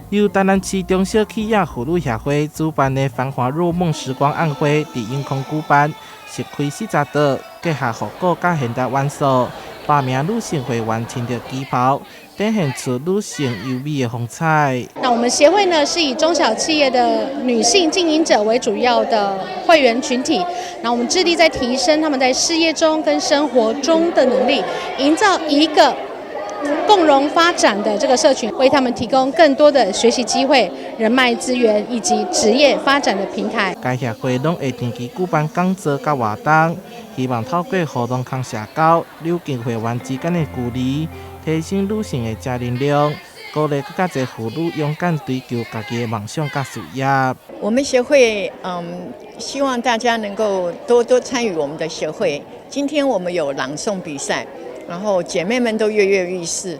由台南市中小企業婦女協會主辦的繁華入夢時光晚會，佇永康舉辦，席開40桌，結合復古佮現代元素，百名女性會員穿著旗袍，展現出女性優美的風采。那我們協會呢，是以中小企業的女性經營者為主要的會員群體。那我們致力在提升他們在事業中跟生活中的能力，營造一個共榮發展的這個社群，為他們提供更多的學習機會、人脈資源以及職業發展的平台。該協會攏會定期舉辦講座佮活動，希望透過互動佮社交，拉近會員之間的距離，提升女性的正能量，鼓勵閣較濟婦女勇敢追求家己的夢想佮事業。我們協會希望大家能夠多多參與我們的協會。今天我們有朗誦比賽。然後姐妹們都躍躍欲試，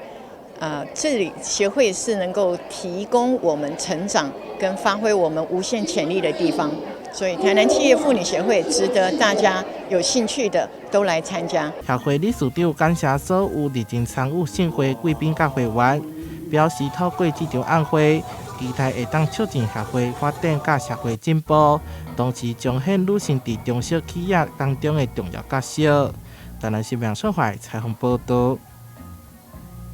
這裡協會是能夠提供我們成長跟發揮我們無限潛力的地方，所以台南企業婦女協會值得大家有興趣的都來參加。協會理事長感謝所有熱情參與盛會貴賓佮會員，表示透過這場晚會，期待會當促進協會發展佮社會進步，同時彰顯女性佇中小企業當中的重要角色。台南新聞採訪報道。